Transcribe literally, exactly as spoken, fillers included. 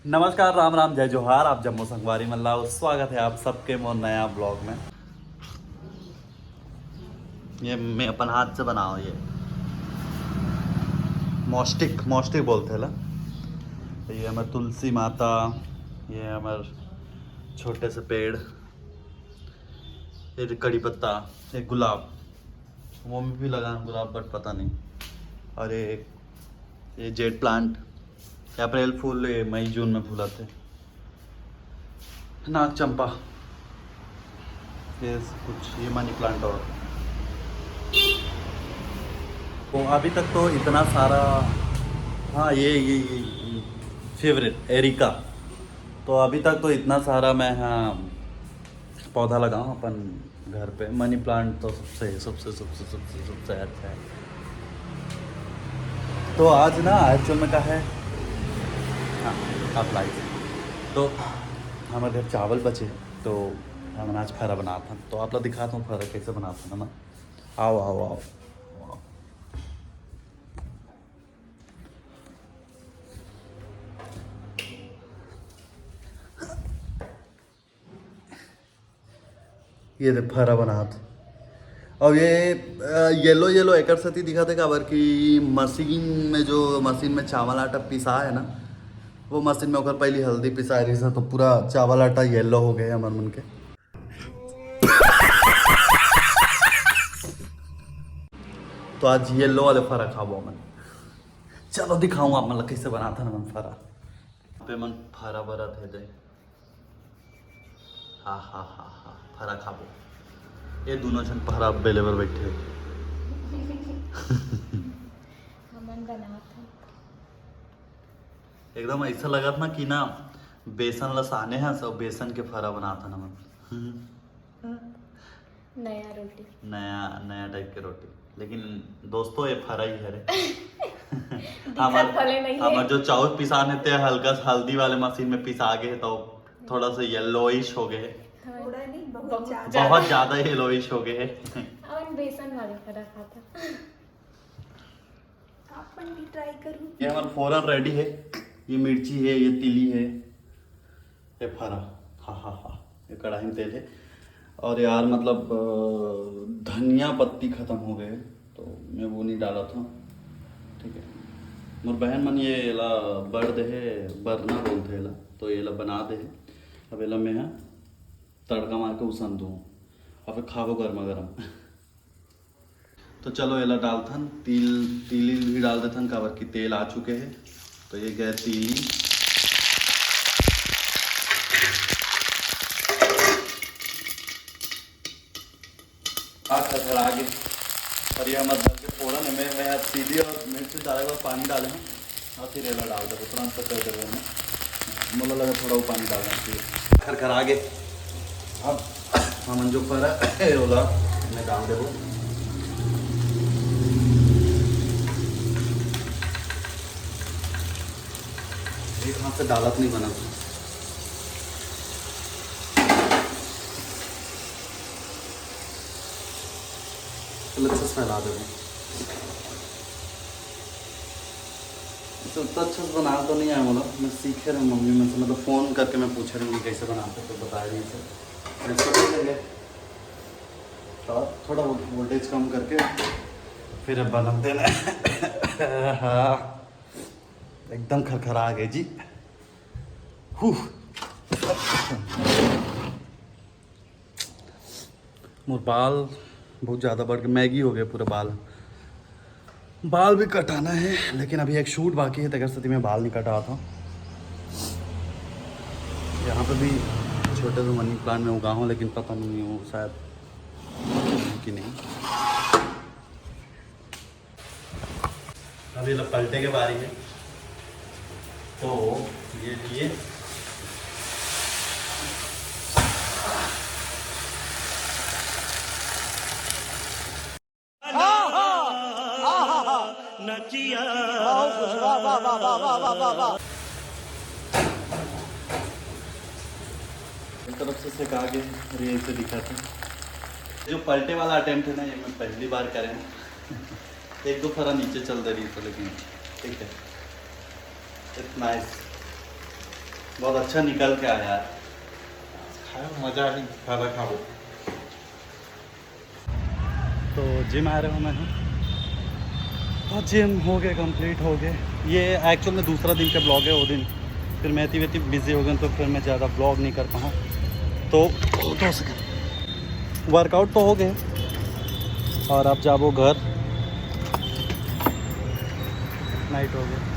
नमस्कार, राम राम, जय जोहार, आप जम्मो संगवारी मन ला, स्वागत है आप सबके मोर नया ब्लॉग में। ये मैं अपन हाथ से बनाओ, ये मॉस्टिक, मॉस्टिक बोलते हैं ला। तो ये हमर तुलसी माता, ये हमर छोटे से पेड़, ये कड़ी पत्ता, ये गुलाब, वो में भी लगा गुलाब, बट पता नहीं। और ये, ये जेड प्लांट, अप्रैल फूल ये मई जून में फूलाते। नाग चंपा, ये कुछ ये मनी प्लांट और तो अभी तक तो इतना सारा, हाँ, ये ये, ये फेवरेट एरिका। तो अभी तक तो इतना सारा मैं, हाँ, पौधा लगाऊँ अपन घर पे। मनी प्लांट तो सबसे सबसे सबसे सबसे सबसे अच्छा है। तो आज ना एक्चुअल में का है, हाँ, आप लाइक, तो हमारे घर चावल बचे, तो हम आज फरा बनात हन। तो आप लोग दिखाता हूँ फरा कैसे बनात हन ना। आओ आओ आओ। ये देख फरा बनात। अब ये येलो येलो एकर सेती दिखत हे, काबर कि मशीन में, जो मशीन में चावल आटा पिसा है ना, वो मशीन में ओकर पहली हल्दी पिसा रही से, तो पूरा चावल आटा येलो हो गए हमर मन के। तो आज येलो वाले फरा खाबो हमन। चलो दिखाऊँ आप मन ला कैसे बनात हन हमन फरा। पे मन फरा बरत हे दे। हा हा हा हा, फरा खाबो। ये दोनों झन फरा बेले बर बैठे हे। हमन बनात हन। एकदम ऐसा लगत ना कि ना बेसन ला साने हस, सब बेसन के फरा बनात हन हमन। हम्म। नया रोटी। नया, नया टाइप के रोटी। लेकिन दोस्तों, ये फरा ही हरे। दिखत हमर, भले नहीं है। हमर जो चाउर पिसान हे, ते हल्का सा हल्दी वाले मशीन में पिसा गे हे, तो थोड़ा सा येलोइश हो गए हे। हाँ। थोड़ा नहीं, बहुत बहुत ज्यादा। बहुत ज्यादा येलोइश हो गए हे। अपन बेसन वाले फरा खाता। आप मन भी ट्राई करो। ये हमर फोरन रेडी हे। ये मिर्ची हे, ये तिली हे, ये फरा, हा हा हा, ये कढ़ाई में तेल हे। और यार, मतलब, अ, धनिया पत्ती खत्म हो गए, तो मैं वो नहीं डाला था। ठीक है, मोर बहन मन ये एला बर दे हे, बरना बोलते एला, तो एला बना दे हे। अब एला मैं ह तड़का मार के उसन दूँ, और फिर खाबो गर्मा गर्म। तो चलो, एला डालथन, तिल, तिल भी डाल देथन, काबर कि तेल आ चुके हे। तो ये गए तिली। आ, खरखरा गे। और ये हमर दल के फोरन हे, मैं, मैं तिली और मिर्च डाले बर पानी डाले हूँ। और फिर एला डाल देबो, तुरंत कर देबो मैं। मोला लगा थोड़ा वो पानी डालना चाहिए। खरखरा गे। अब हमन जो फरा हे ओला मैं डाल देबो। एक हाथ से डालत नहीं बना। चलो, अच्छा से फैला देबो। तो, तो अच्छा से बना तो नहीं आया, मतलब मैं सीखे रहूँ मम्मी मन से, मतलब फ़ोन करके मैं पूछे रहूँ कि कैसे बनाते, तो बताए नहीं थे। मैं सीख लेंगे। तो थोड़ा वो वोल्टेज कम करके फिर अब बनाते हैं। हाँ, एकदम खरखरा गए जी। हूँ। मोर बाल बहुत ज़्यादा बढ़ के मैगी हो गया पूरा बाल। बाल भी कटाना है, लेकिन अभी एक शूट बाकी है, तेकर सेती मैं बाल नहीं कटात हूँ। यहाँ पे भी छोटे से मनी प्लांट में उगा हूँ, लेकिन पता नहीं वो शायद कि नहीं। अब ये लोग पलटे के बारी में, तो ये लिए। एक तरफ से सेका के रेल से दिखा था। जो पलटे वाला अटेम्प्ट है ना, ये मैं पहली बार करे हूँ। एक दो फरा नीचे चल दे रही है, तो लेकिन ठीक है, इट्स नाइस। बहुत अच्छा निकल के आया यार। खाए मजा ही खादा खाबो। तो जिम आ रहे हो मैं हूँ। तो जिम हो गए, कंप्लीट हो गए। ये एक्चुअल में दूसरा दिन का ब्लॉग है। वो दिन फिर मैं इतनी इतनी बिजी हो गया, तो फिर मैं ज़्यादा ब्लॉग नहीं कर पाऊँ। तो दो सेकंड, वर्कआउट तो हो गए और आप जाबो घर। नाइट हो गया।